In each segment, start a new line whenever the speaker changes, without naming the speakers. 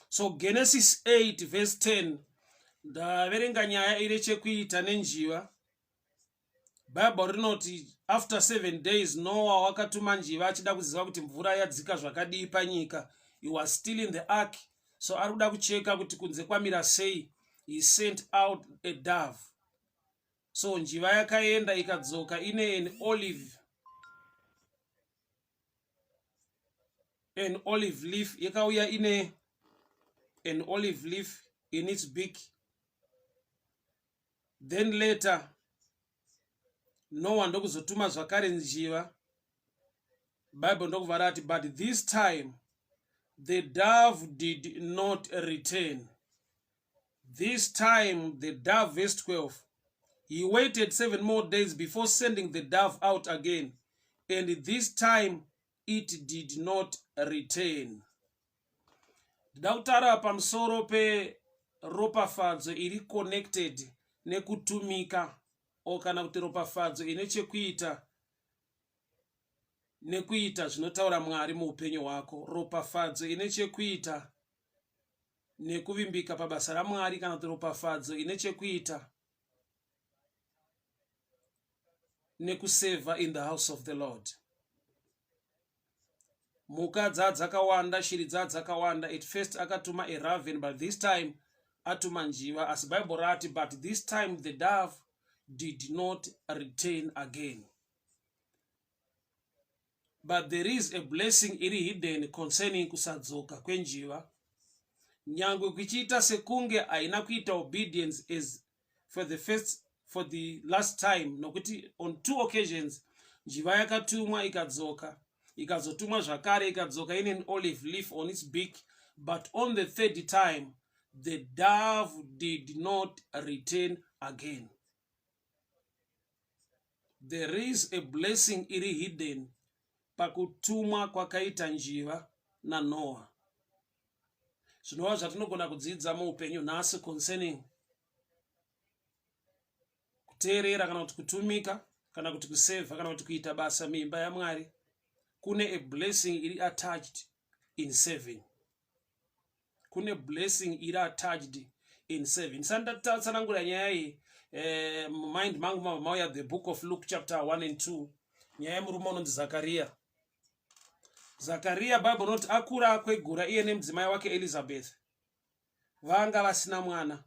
So Genesis 8 verse 10 ndaverenga nyaya ine chekuita nenjiva. Bible rinoti after 7 days Noah wakatuma njiva achida kuziva kuti mvura yadzika zvakadii panyika. He was still in the ark so ari kuda kucheka kuti kunze kwamira sei. He sent out a dove. So njiva yakaenda ikadzoka ine an olive an olive leaf yakauya ine an olive leaf in its beak then later noah ndokuzotuma zvakare njiva bible ndokubva rati but this time the dove did not return This time the dove, verse 12, he waited seven more days before sending the dove out again, and this time it did not return. Ndida kutaura pamusoro peropafadzo iri connected nekutumika o kana kuti ropafadzo ine chekuita nekuita zvinotaura Mwari muupenyu hwako. Ropafadzo ine chekuita nekuvimbika pabasa raMwari kana kuti ropafadzo ine chekuita nekuseva in the house of the Lord. Mhuka dzaa dzakawanda, shiri dzaa dzakawanda. At first akatuma a raven, but this time atuma njiva. Asi Bible rati, but this time the dove did not return again. But there is a blessing iri hidden concerning kusadzoka kwenjiva. Nyangwe kuchiita sekunge haina kuita obedience as for the first for the last time nokuti on two occasions njiva yakatumwa ikadzoka ikazotumwa zvakare ikadzoka ine an olive leaf on its beak but on the third time the dove did not return again. There is a blessing iri hidden pakutumwa kwakaita njiva naNoah. Zvinova zvatinogona kudzidza muupenyu nhasi concerning kuteerera kana kuti kutumika kana kuti kusevha kana kuti kuita basa muimba yaMwari. Kune a blessing iri attached in serving. Kune blessing iri attached in serving. Sandatsanangura nyaya iyi eh, mumind mangu mava mauya the book of Luke chapter 1 and 2 nyaya yemurume unonzi Zakaria. Zakaria Bible rinoti akura akwegura iye nemudzimai wake Elizabeth vanga vasina mwana.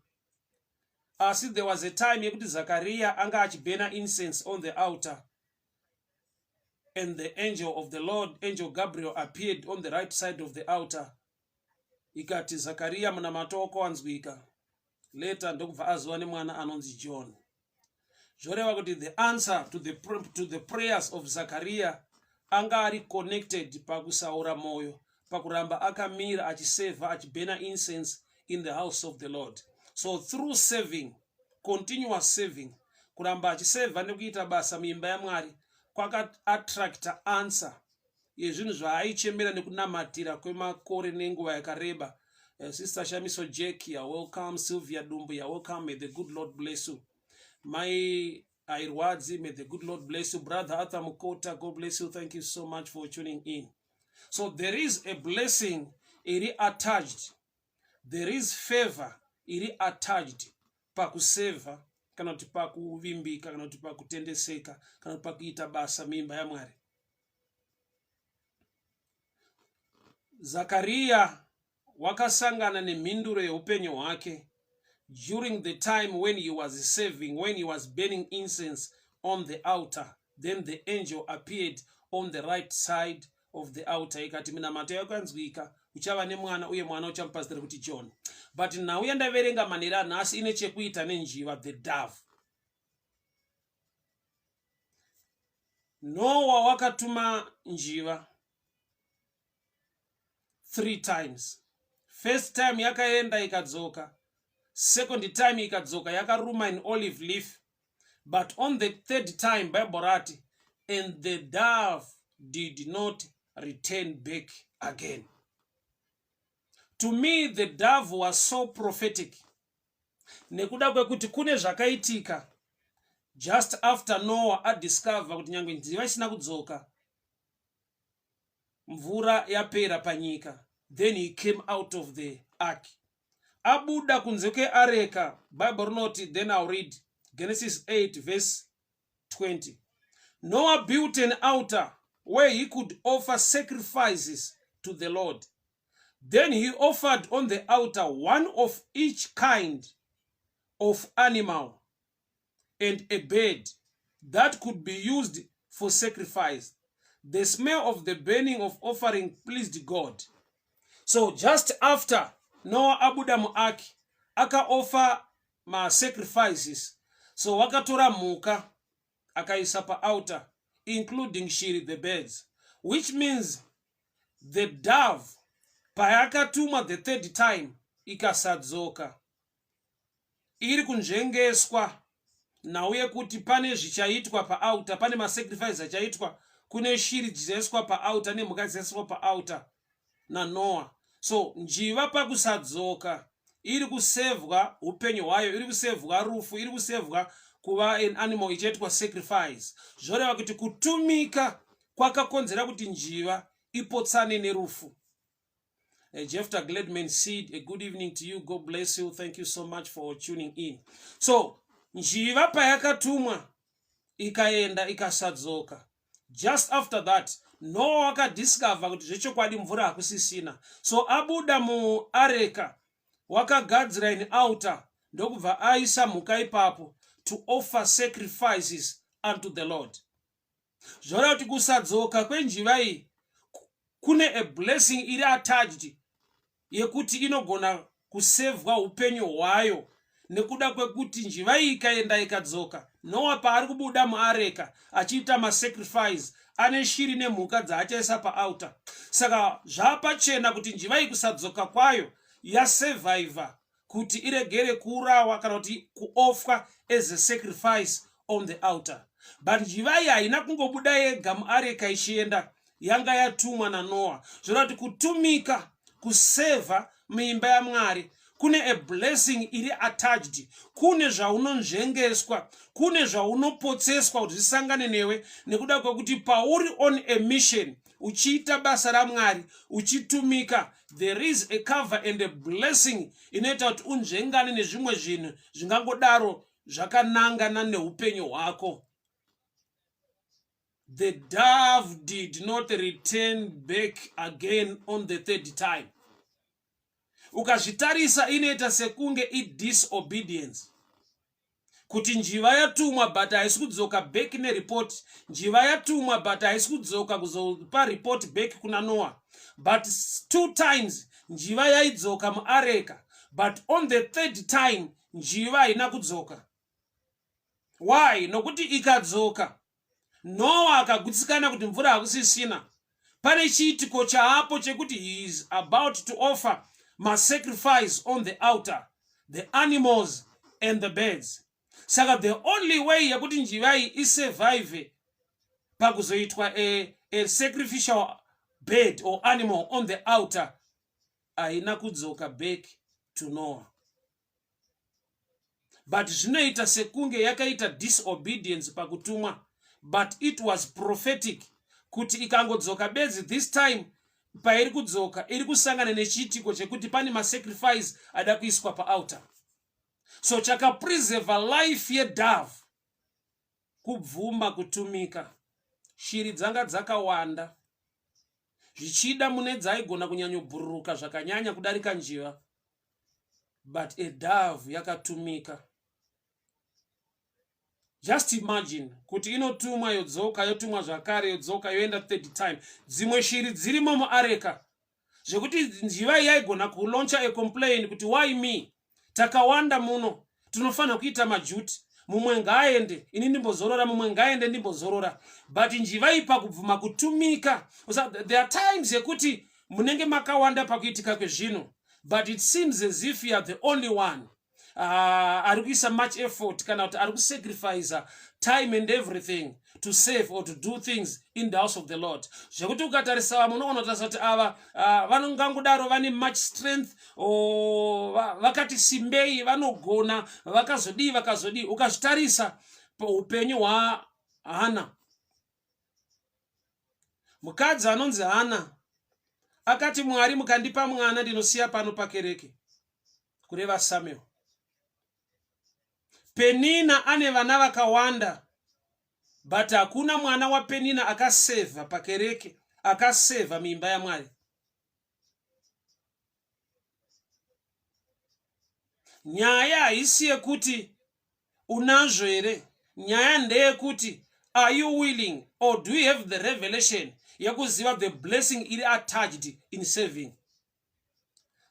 Asi there was a time yekuti Zakaria anga achibhena incense on the altar and the angel of the Lord, angel Gabriel, appeared on the right side of the altar. Ikati Zakaria munamato wako wanzwika. Later ndokubva azova nemwana anonzi John. Zvoreva kuti the answer to the, to the prayers of Zakaria anga ari connected pakusaura moyo, pakuramba akamira achisevha achibhena incense in the house of the Lord. So through serving, continuous serving, kuramba achisevha nekuita basa muimba yaMwari kwakaattracta answer yezvinhu zvaaichemera nekunamatira kwemakore nenguva yakareba. Sister Shamiso Jack, you're welcome. Sylvia Dumbu, you're welcome. May the good Lord bless you. Mai Airwadzi, may the good Lord bless you. Brother Arthur Mukota, God bless you. Thank you so much for tuning in. So there is a blessing iri attached. There is favor iri attached pakuseva kana kuti pakuvimbika kana kuti pakutendeseka kana kuti pakuita basa muimba yaMwari. Zakaria wakasangana nemhinduro yeupenyu hwake during the time when he was serving, when he was burning incense on the altar. Then the angel appeared on the right side of the altar ikati minamato yako yanzwika, uchava nemwana uye mwana uchamupa zita rekuti John. But nhau yandaverenga manheru anhasi ine chekuita nenjiva, the dove. Noah wakatuma njiva 3 times. First time yakaenda ikadzoka, second time ikadzoka yakaruma an olive leaf, but on the third time Bible rati and the dove did not return back again. To me the dove was so prophetic nekuda kwekuti kune zvakaitika just after Noah adiscover kuti nyangwe njiva isina kudzoka mvura yapera panyika, then he came out of the ark. Abuda kunze kweareka, Bible rinoti, then I'll read Genesis 8 verse 20. Noah built an altar where he could offer sacrifices to the Lord. Then he offered on the altar one of each kind of animal and a bird that could be used for sacrifice. The smell of the burning of offering pleased God. So just after Noah abuda muark, akaoffer masacrifices. So wakatora mhuka akaisa paaltar, including shiri, the birds, which means the dove payakatumwa the third time ikasadzoka, iri kunzvengeswa nhau yekuti pane zvichaitwa paaltar, pane masacrifice achaitwa, kune shiri dzichaiswa paaltar nemhuka dzichaiswa paaltar naNoah. So njiva pakusadzoka iri kusevhwa upenyu hwayo, iri kusevhwa rufu, iri kusevhwa kuva an animal ichaitwa sacrifice. Zvoreva kuti kutumika kwakakonzera kuti njiva ipotsane nerufu. Jefta Gladman Seed, a good evening to you. God bless you. Thank you so much for tuning in. So, njiva payakatumwa ikaenda ikasadzoka. Just after that, Noah wakadiscover kuti zvechokwadi mvura hakusisina. So abuda muareka, wakagadzira an altar, ndokubva aisa mhuka ipapo to offer sacrifices unto the Lord. Zvoreva kuti kusadzoka kwenjiva iyi kune a blessing iri attached yekuti inogona kusevhwa upenyu hwayo, nekuda kwekuti njiva iyi ikaenda ikadzoka, Noa paari kubuda muareka achiita masacrifice, ane shiri nemhuka dzaachaisa paaltar. Saka zvapachena kuti njiva iyi kusadzoka kwayo yasurvivha kuti iregere kuurawa kana kuti kuofferwa as a sacrifice on the altar. But njiva iyi haina kungobuda yega muareka ichienda, yanga yatumwa naNoa. Zvoreva kuti kutumika, kusevha muimba yaMwari, kune a blessing iri attached, kune zvaunonzvengeswa, kune zvaunopotseswa kuti zvisangane newe, nekuda kwekuti pauri on a mission uchiita basa raMwari, uchitumika, there is a cover and a blessing inoita kuti unzvengane nezvimwe zvinhu zvingangodaro zvakanangana neupenyu hwako. The dove did not return back again on the third time. Ukazvitarisa inoita sekunge idisobedience kuti njiva yatumwa but haisi kudzoka back nereport. Njiva yatumwa but haisi kudzoka kuzopa report back kuna Noah. But two times njiva yaidzoka muareka, but on the third time njiva haina kudzoka. Why? Nokuti ikadzoka, Noa akagutsikana kuti mvura hakusisina, pane chiitiko chaapo chekuti he is about to offer masacrifice on the altar, the animals and the birds. Saka the only way yekuti njiva iyi isurvive pakuzoitwa a sacrificial bird or animal on the altar, haina kudzoka back to Noah. But zvinoita sekunge yakaita disobedience pakutumwa, but it was prophetic kuti ikangodzoka bedzi this time, pairi kudzoka iri kusangana nechiitiko chekuti pane masacrifice ada kuiswa paaltar. So chakapreserva life yedove kubvuma kutumika. Shiri dzanga dzakawanda, zvichida mune dzaigona kunyanyobhururuka zvakanyanya kudarika njiva, but a dove yakatumika. Just imagine kuti inotumwa, yodzoka, yotumwa zvakare, yodzoka, yoenda third time. Dzimwe shiri dzirimo muareka zvekuti njiva iyi yaigona kulauncha a complain kuti, "Why me? Takawanda muno, tinofanira kuita maduty. Mumwe ngaaende, ini ndimbozorora. Mumwe ngaaende, ndimbozorora." But njiva iyi pakubvuma kutumika, there are times yekuti munenge makawanda pakuitika kwezvinhu, but it seems as if you are the only one ari kuisa much effort kana kuti ari kusacrifica time and everything to save or to do things in the house of the Lord, zvekuti ukatarisa vamwe unogona kutarisa kuti ava vanongangodaro vane much strength, vakati simbei, vanogona, vakazodii, vakazodii. Ukazvitarisa paupenyu hwaHana, mukadzi anonzi Hana. Akati Mwari mukandipa mwana ndinosiya pano pakereke. Kureva Samuel. Penina ane vana vakawanda but hakuna mwana waPenina akasevha pakereke, akasevha muimba yaMwari. Nyaya haisi yekuti unazvo here, nyaya ndeyekuti are you willing or do you have the revelation yekuziva the blessing iri attached in serving.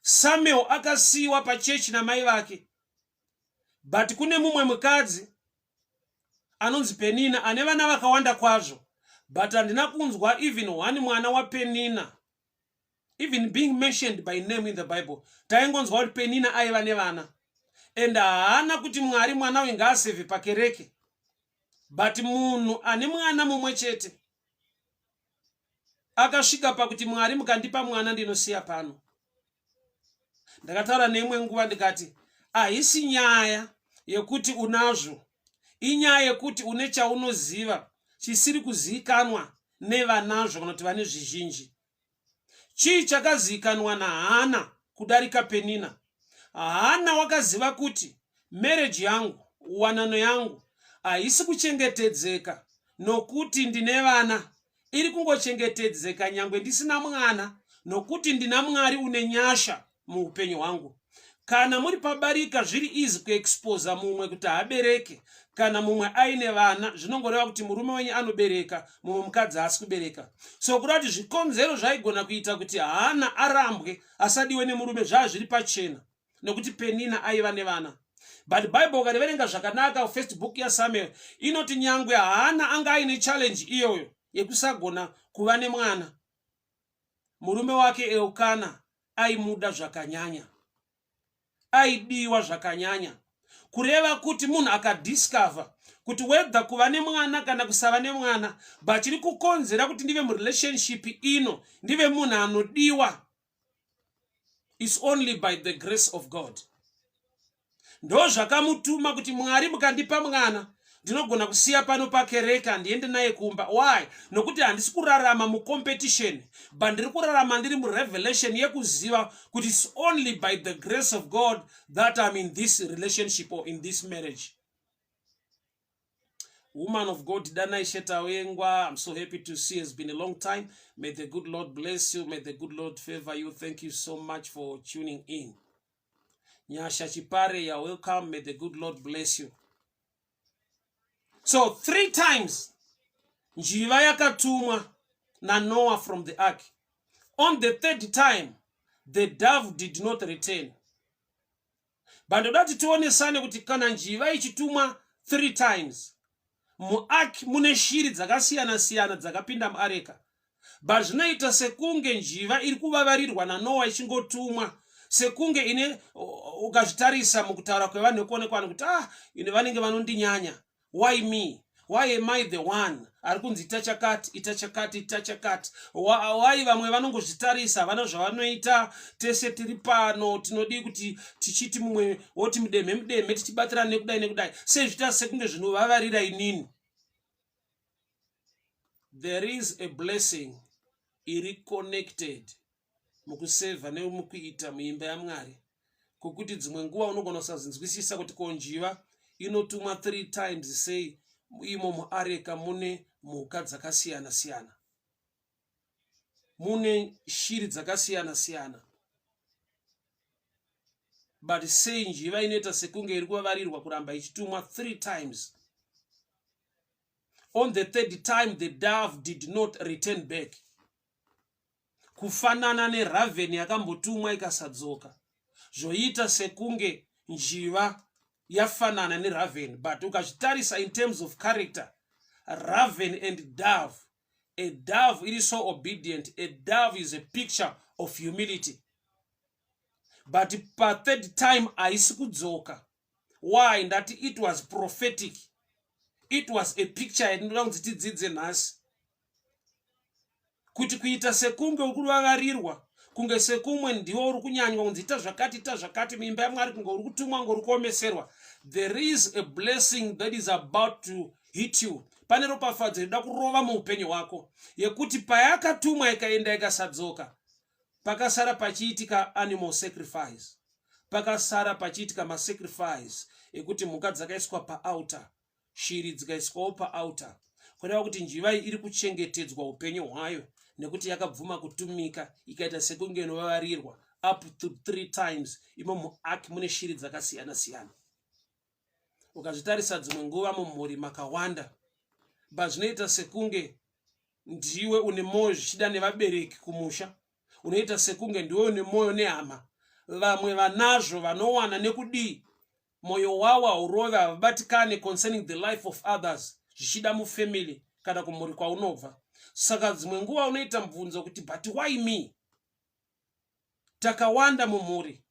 Samuel akasiyiwa pachechi namai vake but kune mumwe mukadzi anonzi Penina ane vana vakawanda kwazvo but handina kunzwa even one mwana waPenina even being mentioned by name in the Bible. Taingonzwa kuti Penina aiva nevana and haana kuti Mwari mwana uyu ngaasevhe pakereke, but munhu ane mwana mumwe chete akasvika pakuti Mwari mukandipa mwana ndinosiya pano. Ndakataura neimwe nguva ndikati ahisi nyaya yekuti unazvo, inyaya yekuti une chaunoziva chisiri kuzivikanwa nevanazvo kana kuti vane zvizhinji. Chii chakazivikanwa naHana kudarika Penina? Hana wakaziva kuti marriage yangu, wanano yangu haisi kuchengetedzeka nokuti ndine vana, iri kungochengetedzeka nyangwe ndisina mwana nokuti ndina Mwari une nyasha muupenyu hwangu. Kana muri pabarika zviri easy kuexposa mumwe kuti haabereke. Kana mumwe aine vana zvinongoreva kuti murume wenyu anobereka, mumwe mukadzi haasi kubereka. So kuda kuti zvikonzero zvaigona kuita kuti Hana arambwe asadiwe nemurume zvaa zviri pachena nekuti Penina aiva nevana. But Bible ukariverenga zvakanaka first book yaSamuel inoti nyangwe Hana anga aine challenge iyoyo yekusagona kuva nemwana, murume wake Elkana aimuda zvakanyanya, aidiwa zvakanyanya, kureva kuti munhu akadiscover kuti whether kuva nemwana kana kusava nemwana, but chiri kukonzera kuti ndive murelationship ino, ndive munhu anodiwa is only by the grace of God. Ndo zvakamutuma kuti Mwari mukandipa mwana ndinogona kusiya pano pakereke handiende naye kumba. Why? Nokuti handisi kurarama mucompetition, but ndiri kurarama ndiri murevelation yekuziva kuti it's only by the grace of God that I'm in this relationship or in this marriage. Woman of God, Danai Shetawengwa, I'm so happy to see. It's been a long time. May the good Lord bless you. May the good Lord favor you. Thank you so much for tuning in. Nyasha Chipare, you're welcome. May the good Lord bless you. So 3 times njiva yakatumwa naNoah from the ark. On the 3rd time, the dove did not return. But ndoda kuti tionesane kuti kana njiva ichitumwa 3 times, muark mune shiri dzakasiyana-siyana dzakapinda muareka. But zvinoita sekunge njiva iri kuvavarirwa naNoah ichingotumwa, sekunge ine, ukazvitarisa mukutaura kwevanhu nekuonekwa kuti ine vanenge vanondinyanya. Why me? Why am I the one ari kunzi ita chakati, ita chakati, ita chakati? Why vamwe vanongozvitarisa, havana zvavanoita, tese tiri pano tinodii kuti tichiti mumwe woti mudemhe mudemhe tichibatirana nekudai nekudai, sezvita sekunge zvinovavarira inini. There is a blessing iri connected mukusevha nemukuita muimba yaMwari, kokuti dzimwe nguva unogona kusazinzwisisa kuti ko njiva inotumwa 3 times sei imo muareka mune mhuka dzakasiyana siyana, mune shiri dzakasiyana siyana, but sei njiva inoita sekunge iri kuvavarirwa kuramba ichitumwa 3 times? On the 3rd time the dove did not return back. Kufanana neraven yakambotumwa ikasadzoka, zvoita sekunge njiva yafanana neraven, but ukazvitarisa in terms of character, raven and dove, a dove iri so obedient. A dove is a picture of humility, but pa 3rd time haisi kudzoka. Why? Ndati it was prophetic, it was a picture yatinoda kunzi tidzidze nhasi, kuti kuita sekunge uri kuvavarirwa, kunge sekumwe ndiwo uri kunyanywa kunzi ita zvakati, ita zvakati muimba yaMwari, kunge uri kutumwa, kunge uri kuomeserwa. There is a blessing that is about to hit you. Pane ropafadzo inoda kurova muupenyu hwako, yekuti payakatumwa ikaenda ikasadzoka. Pakasara pachiitika animal sacrifice, pakasara pachiitika masacrifice ekuti mhuka dzakaiswa paaltar, shiri dzikaiswawo paaltar, kureva kuti njiva iyi iri kuchengetedzwa upenyu hwayo nekuti yakabvuma kutumika ikaita sekunge inovavarirwa up to three times. Imo muark mune shiri dzakasiyana siyana. Ukazvitarisa dzimwe nguva mumhuri makawanda, but zvinoita sekunge ndiwe une mwoyo, zvichida nevabereki kumusha, unoita sekunge ndiwe une mwoyo nehama. Vamwe vanazvo vanowana nekudii, mwoyo wavo haurove, havabatikane concerning the life of others, zvichida mufamily kana kumhuri kwaunobva. Saka dzimwe nguva unoita mubvunzo kuti, but why me? Takawanda mumhuri,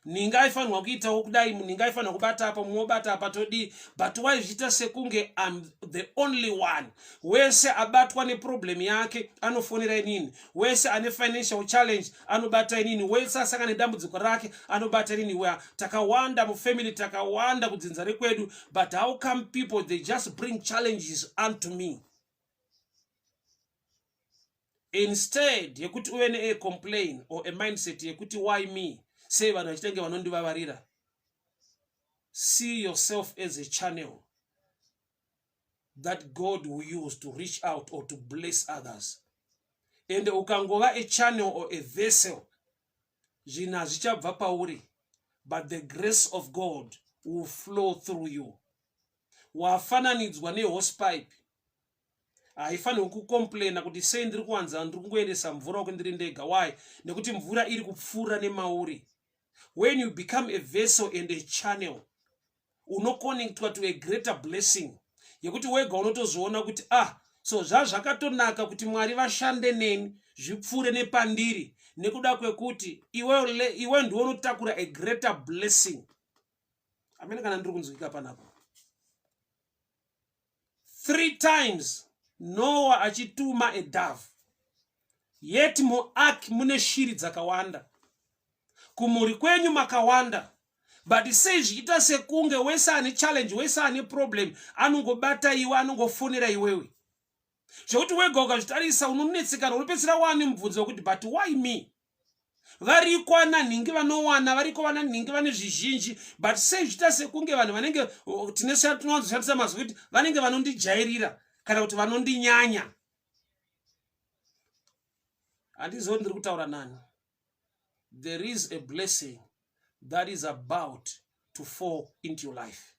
ninga aifanirwa kuitawo kudai, ninga aifanirwa kubata apa, mumwe obata apa, todii? But why zvichiita sekunge am the only one? Wese abatwa neproblem yake anofonera inini, wese ane financial challenge anobata inini, wese asangana nedambudziko rake anobata inini. Wea takawanda mufamily, takawanda kudzinza rekwedu, but how come people, they just bring challenges unto me? Instead yekuti uve neacomplain or a mindset yekuti why me, sei vanhu vachitenge vanondivavarira, see yourself as a channel that God will use to reach out or to bless others. And ukangova a channel or a vessel, zvinhu hazvichabva pauri, but the grace of God will flow through you. Wafananidzwa nehosepipe, haifanirwi kucomplaina kuti sei ndiri kuwanza, ndiri kungoendesa mvura uku ndiri ndega. Why? Nekuti mvura iri kupfuura nemauri. When you become a vessel and a channel, unoconnectwa to a greater blessing yekuti wega unotozoona kuti, ah, so zvazvakatonaka kuti Mwari vashande neni, zvipfuure nepandiri, nekuda kwekuti iwe, iwe ndiwe unotakura a greater blessing. Amene kana ndiri kunzwika panapa? Three times Noah achituma a dove, yet muark mune shiri dzakawanda. Kumhuri kwenyu makawanda, but sei zvichiita sekunge wese ane challenge, wese ane problem anongobata iwe, anongofonera iwewe, zvekuti wega ukazvitarisa unonetsekana, unopedzisira wane mubvunzo wekuti, but why me? Variko ana nhingi vanowana, variko vana nhingi vane zvizhinji, but sei zvichiita sekunge vanhu vanenge tinowanzoshandisa mazwi kuti vanenge vanondijairira kana kuti vanondinyanya? Handizivi ndiri kutaura nani. There is a blessing that is about to fall into your life.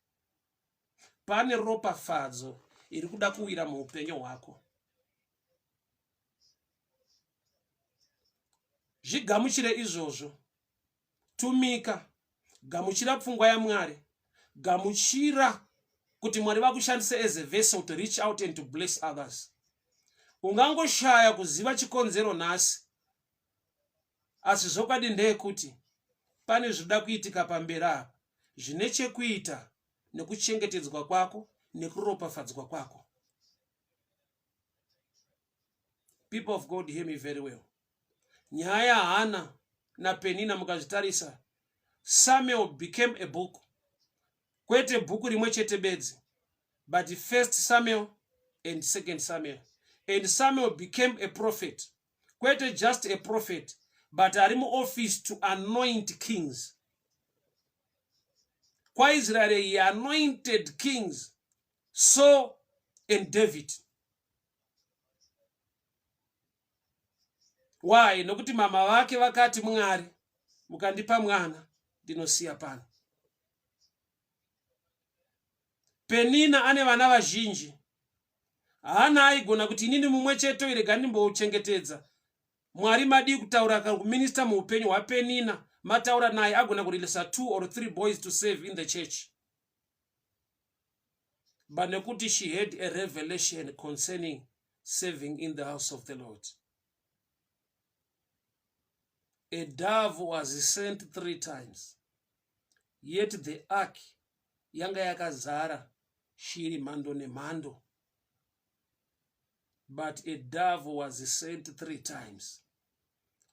Pane ropafadzo iri kuda kuwira muupenyu hwako. Zvigamuchire izvozvo. Tumika, gamuchira pfungwa yaMwari, gamuchira kuti Mwari vakushandise as a vessel to reach out and to bless others. Ungangoshaya kuziva chikonzero nhasi, asi zvokwadi ndeyekuti pane zvinoda kuitika pamberi apa zvine chekuita nekuchengetedzwa kwako nekuropafadzwa kwako. People of God, hear me very well. Nyaya yaHana naPenina, mukazvitarisa, Samuel became a book, kwete bhuku rimwe chete bedzi, but First Samuel and Second Samuel. And Samuel became a prophet, kwete just a prophet, but ari muoffice to anoint kings kwaIsraeri. He anointed kings, Saul and David. Why? Nokuti mama vake vakati, Mwari, mukandipa mwana ndinosiya pano. Penina ane vana vazhinji. Haana aigona kuti inini mumwe chete rega ndimbouchengetedza. Mwari madii kutaura kana kuminister muupenyu hwaPenina? Mataura naye, agona kureleasa two or three boys to save in the church. But nekuti she had a revelation concerning serving in the house of the Lord, a dove was sent three times, yet the ark yanga yakazara shiri mhando nemhando, but a dove was sent three times.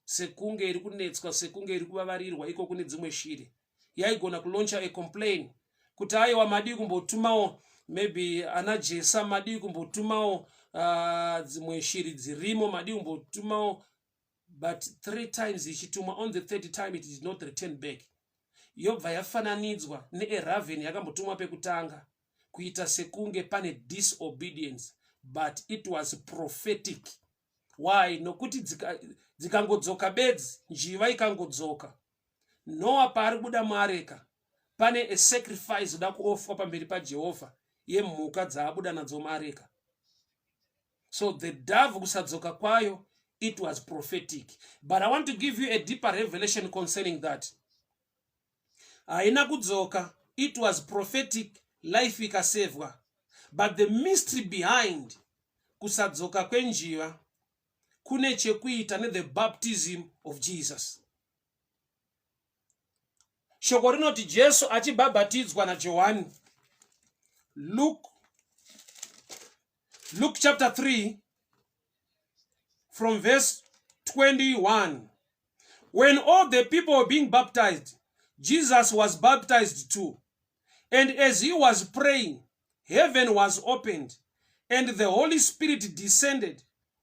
Sekunge iri kunetswa, sekunge iri kuvavarirwa iko kune dzimwe shiri, yaigona kulauncha a complain kuti, aiwa, madii kumbotumawo maybe ana jesa, madii kumbotumawo dzimwe shiri dzirimo, madii kumbotumawo? But But three times ichitumwa, on the third time it did not return back. Yobva yafananidzwa neeraven yakambotumwa pekutanga, kuita sekunge pane disobedience, but it was prophetic. Why? Nokuti dzikangodzoka bedzi, njiva ikangodzoka, Noa paari kubuda muareka, pane a sacrifice uda kuofwa pamberi paJehovha yemhuka dzaabuda nadzo muareka. So the dove kusadzoka kwayo, it was prophetic. But I want to give you a deeper revelation concerning that. Haina kudzoka, it was prophetic, life ikasevwa. But the mystery behind kusadzoka kwenjiva kune chekuita nethe baptism of Jesus. Shoko rinoti Jesu achibhabhatidzwa naJohani, Luke chapter 3 from verse 21: "When all the people were being baptized, Jesus was baptized too. And as he was praying, heaven was opened, and the Holy Spirit descended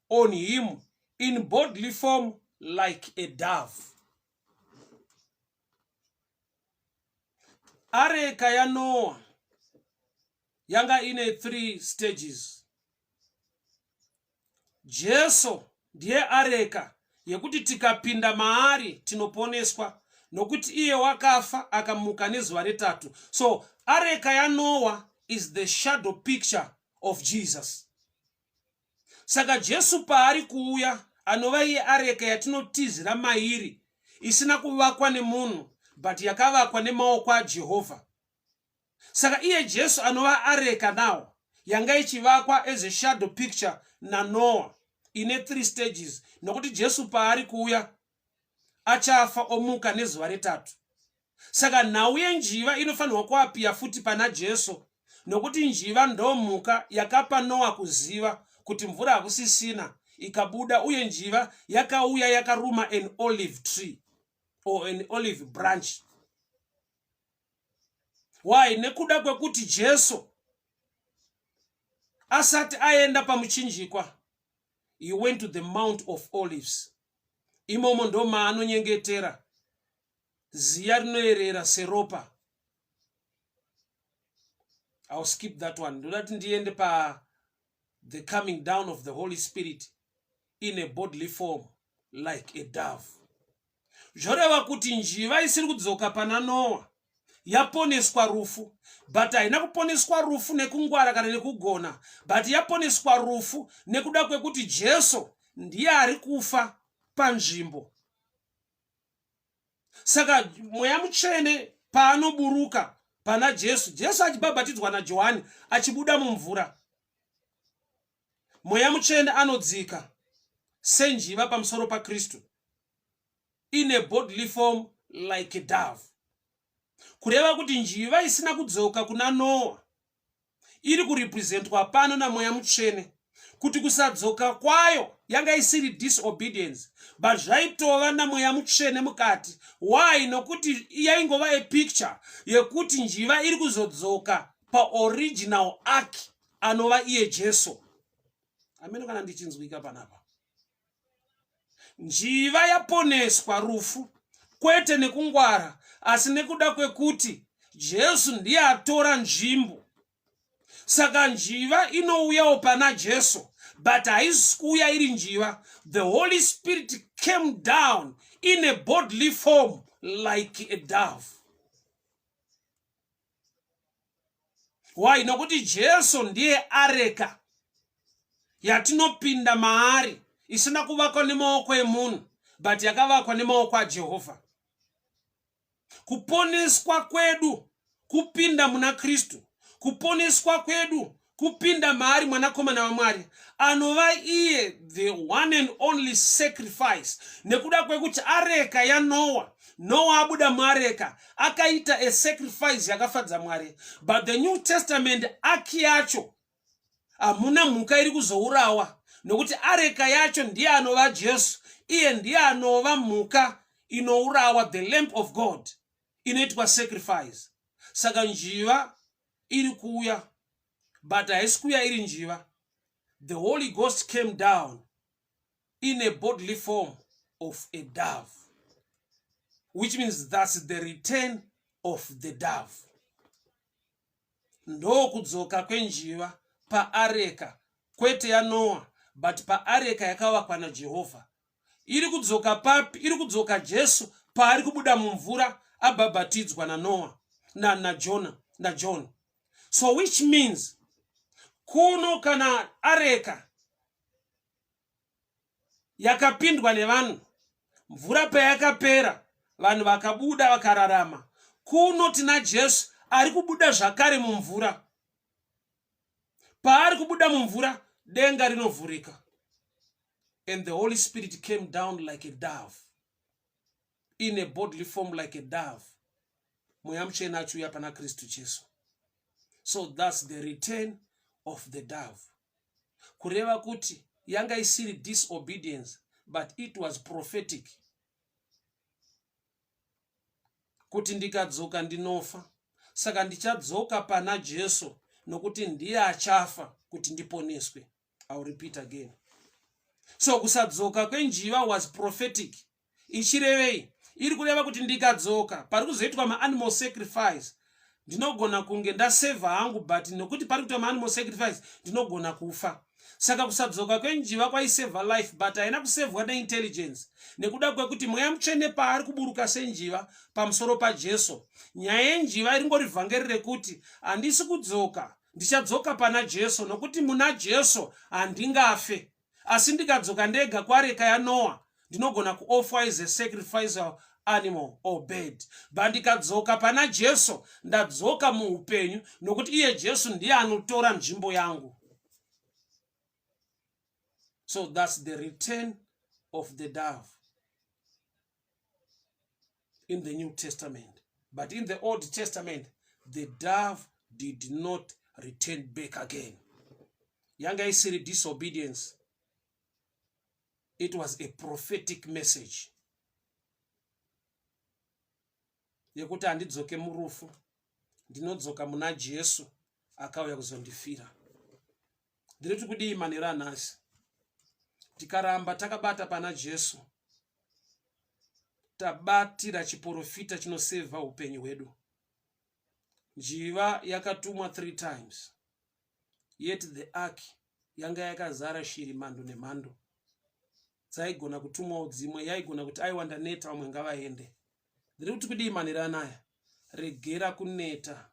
on him in bodily form like a dove." Areka yaNoa yanga ine three stages. Jesu ndiye areka yekuti tikapinda maari tinoponeswa, nokuti iye wakafa akamuka nezuva retatu. So areka yaNoa is the shadow picture of Jesus. Saka Jesu paari kuuya, anova iye areka yatinotizira mairi, isina kuvakwa nemunhu but yakavakwa nemaoko aJehovha. Saka iye Jesu anova areka now yanga ichivakwa as a shadow picture naNoa, ine three stages, nokuti Jesu paari kuuya achafa omuka nezuva retatu. Saka nhau yenjiva inofanirwa kuapiya futi pana Jesu, nokuti njiva ndomhuka yakapa Noa kuziva kuti mvura hakusisina, ikabuda. Uye njiva yakauya yakaruma an olive tree or an olive branch. Why? Nekuda kwekuti Jesu asati aenda pamuchinjikwa, he went to the Mount of Olives. Imomo ndo maanonyengetera, ziya rinoerera seropa. I'll skip that one. Ndoda kuti ndiende pa the coming down of the Holy Spirit in a bodily form like a dove. Zvoreva kuti njiva isiri kudzoka pana Noa yaponeswa rufu, but haina kuponeswa rufu nekungwara kana nekugona, but yaponeswa rufu nekuda kwekuti Jesu ndiye ari kufa panzvimbo. Saka Mweya Mutsvene paanoburuka pana Jesu, Jesu achibhabhatidzwa naJohani, achibuda mumvura, Mweya Mutsvene anodzika senjiva pamusoro paKristu in a bodily form like a dove. Kureva kuti njiva isina kudzoka kuna Noa iri kurepresentwa pano naMweya Mutsvene, kuti kusadzoka kwayo yanga isiri disobedience, but zvaitova naMweya Mutsvene mukati. Why? Nokuti yaingova a picture yekuti njiva iri kuzodzoka paoriginal ark, anova iye Jesu. Ameno kana ndichinzwika panapa. Njiva yaponeswa rufu kwete nekungwara, asi nekuda kwekuti Jesu ndiye atora nzvimbo. Saka njiva inouyawo pana Jesu, but haisi kuuya iri njiva. The Holy Spirit came down in a bodily form like a dove. Why? Nokuti Jesu ndiye areka yatinopinda maari, isina kuvakwa nemaoko emunhu, but yakavakwa nemaoko aJehovha. Kuponeswa kwedu kupinda muna Kristu. Kuponeswa kwedu kupinda maari, Mwanakomana waMwari, anova iye the one and only sacrifice. Nekuda kwekuti areka yaNoa, Noa abuda muareka akaita a sacrifice yakafadza Mwari, but the New Testament ark yacho hamuna mhuka iri kuzourawa, nokuti areka yacho ndiye anova Jesu. Iye ndiye anova mhuka inourawa, the lamp of God inoitwa sacrifice. Saka njiva iri kuuya, but haisi kuuya iri njiva. The Holy Ghost came down in a bodily form of a dove, which means that's the return of the dove. Ndokudzoka kwenjiva paareka, kwete yaNoa, but paareka yakavakwa naJehovha. Iri kudzoka papi? Iri kudzoka Jesu paari kubuda mumvura abhabhatidzwa naNoa, naJona, naJohn. So which means kuno kana areka yakapindwa nevanhu, mvura payakapera, vanhu vakabuda vakararama. Kuno tina Jesu ari kubuda zvakare mumvura. Paari kubuda mumvura, denga rinovhurika and the Holy Spirit came down like a dove, in a bodily form like a dove, Mweya Mutsvene achiuya pana Kristu Jesu. So that's the return of the dove, kureva kuti yanga isiri disobedience, but it was prophetic kuti ndikadzoka ndinofa, saka ndichadzoka pana Jesu nokuti ndiye achafa kuti ndiponeswe. I'll repeat again. So kusadzoka kwenjiva was prophetic. Ichirevei? Iri kureva kuti ndikadzoka pari kuzoitwa maanimal sacrifice, ndinogona kunge ndasevha hangu, but nokuti pari kuitwa maanimal sacrifice ndinogona kufa. Saka kusadzoka kwenjiva kwaisevha life, but haina kusevhwa neintelligence, nekuda kwekuti Mweya Mutsvene paari kuburuka senjiva pamusoro paJesu, nyaya yenjiva iringori vhangeri rekuti handisi kudzoka, ndichadzoka pana Jesu, nokuti muna Jesu handingafe. Asi ndikadzoka ndega kwareka yaNoa, ndinogona kuoffer as a sacrificial animal or bird, but ndikadzoka pana Jesu, ndadzoka muupenyu, nokuti iye Jesu ndiye anotora nzvimbo yangu. So that's the return of the dove in the New Testament. But in the Old Testament, the dove did not return back again. Yanga isiri disobedience, it was a prophetic message yekuti handidzoke murufu, ndinodzoka muna Jesu akauya kuzondifira. Ndinoti kudii manheru anhasi? Tikaramba takabata pana Jesu, tabatira chiprofita chinosevha upenyu hwedu. Njiva yakatumwa three times, yet the ark yanga yakazara shiri mhando nemhando dzaigona kutumwawo dzimwe. Yaigona kuti, "Aiwa, ndaneta, vamwe ngavaende." Ndiri kuti kudii manheru anaya? Regera kuneta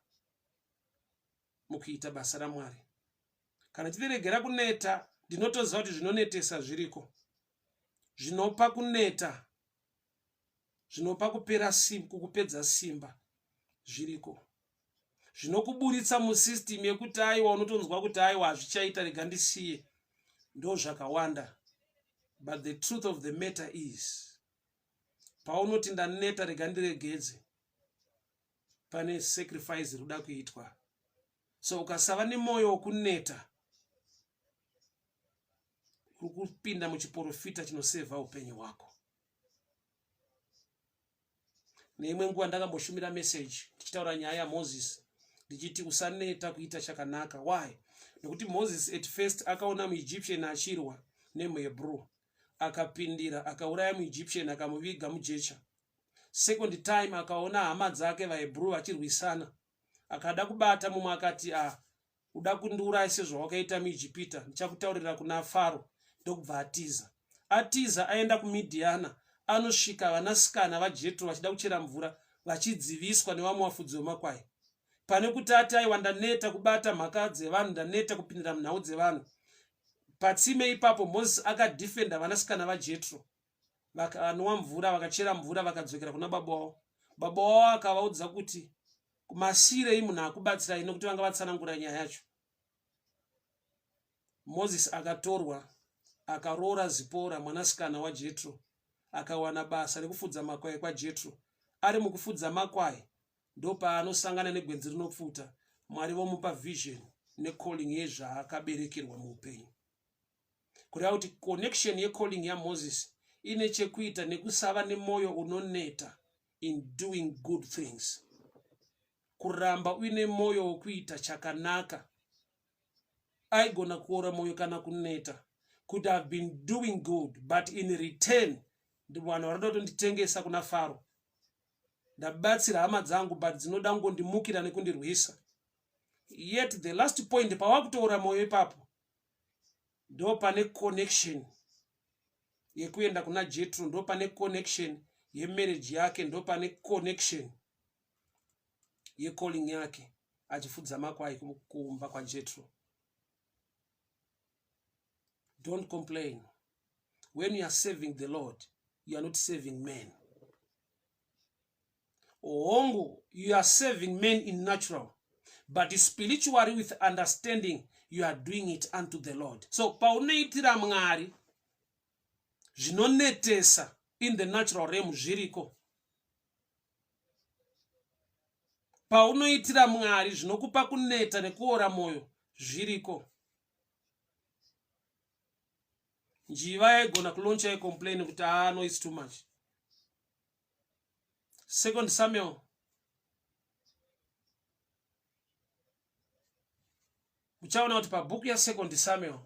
mukuita basa raMwari. Kana chitiregera kuneta, ndinotoziva kuti zvinonetesa zviriko, zvinopa kuneta, zvinopa kupera kukupedza simba zviriko, zvinokuburitsa musystem yekuti aiwa, unotonzwa kuti aiwa, hazvichaita, rega ndisiye, ndo zvakawanda. But the truth of the matter is, paunoti ndaneta, rega ndiregedze, pane sacrifice iri kuda kuitwa. So ukasava nemwoyo wokuneta, uri kupinda muchiprofita chinosevha upenyu hwako. Neimwe nguva ndakamboshumira message ndichitaura nyaya yaMoses, ndichiti usaneta kuita chakanaka. Why? Nekuti Moses at first akaona muEgyptian achirwa nemuHebrew, akapindira, akauraya muEgyptian, akamuviga mujecha. Second time akaona hama dzake vaHebrew vachirwisana, akada kubata mumwe, akati, "A ah, uda kundiuraya sezvawakaita muIjipita? Ndichakutaurira kuna Faro." Ndokubva atiza. Atiza aenda kuMidhiana, anosvika vanasikana vaJetro vachida kuchera mvura, vachidziviswa nevamwe vafudzi vemakwai. Pane kuti ati, "Aiwa, ndaneta kubata mhaka dzevanhu, ndaneta kupindira munhau dzevanhu," patsime ipapo Mozisi akadhifenda vanasikana vaJetro. Vakanwa mvura, vakachera mvura, vakadzokera kuna baba wavo. Baba wavo akavaudza kuti, "Masiyirei munhu akubatsirai?" Nokuti vanga vatsanangura nyaya yacho. Mozisi akatorwa, akaroora Zipora, mwanasikana waJetro, akawana basa rekufudza makwai kwaJetro. Ari mukufudza makwai ndopaanosangana negwenzi rinopfuta. Mwari vomupa vision necalling yezvaakaberekerwa muupenyu. Kureva kuti connection yecalling yaMoses ine chekuita nekusava nemwoyo unoneta in doing good things, kuramba uine mwoyo wokuita chakanaka. Aigona kuora mwoyo kana kuneta kuti, "Have been doing good, but in return Vanhu vanoda kutonditengesa kuna Faro. Ndabatsira hama dzangu but dzinoda kungondimukira nekundirwisa. Yet the last point pawakutoora moyo ipapo ndo pane connection yekuenda kuna Jetro, ndo pane connection yemarriage yake, ndo pane connection yecalling yake achifudza makwai kumba kwaJetro. Don't complain. When you are serving the Lord, you are not serving men. Hongu, you are serving men in natural, but spiritually with understanding, you are doing it unto the Lord. So paunoitira Mwari zvinonetesa in the natural realm zviriko. Paunoitira Mwari zvinokupa kuneta nekuora moyo zviriko. Njiva yaigona kuloncha yecomplain kuti ah no it's too much. Second Samuel muchaona kuti pabhuku yasecond Samuel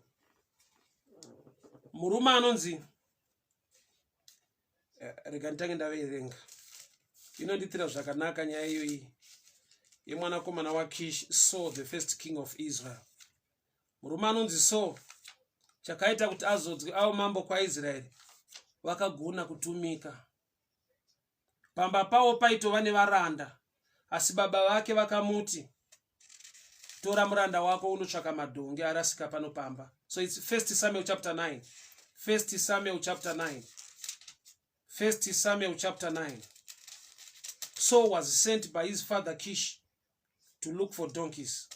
murume anonzi eh, rega nditange ndaverenga inonditira zvakanaka nyaya iyoyi yemwanakomana waKish Saul the first king of Israel Murume anonzi Saul chakaita kuti azodzwe avo mambo kwaIsraeri vakagona kutumika. Pamba pavo paitova nevaranda, asi baba vake vakamuti, tora muranda wako unotsvaka madhongi arasika pano pamba. So it's First Samuel chapter 9. First Samuel chapter 9. First Samuel chapter 9. Saul was sent by his father Kish to look for donkeys.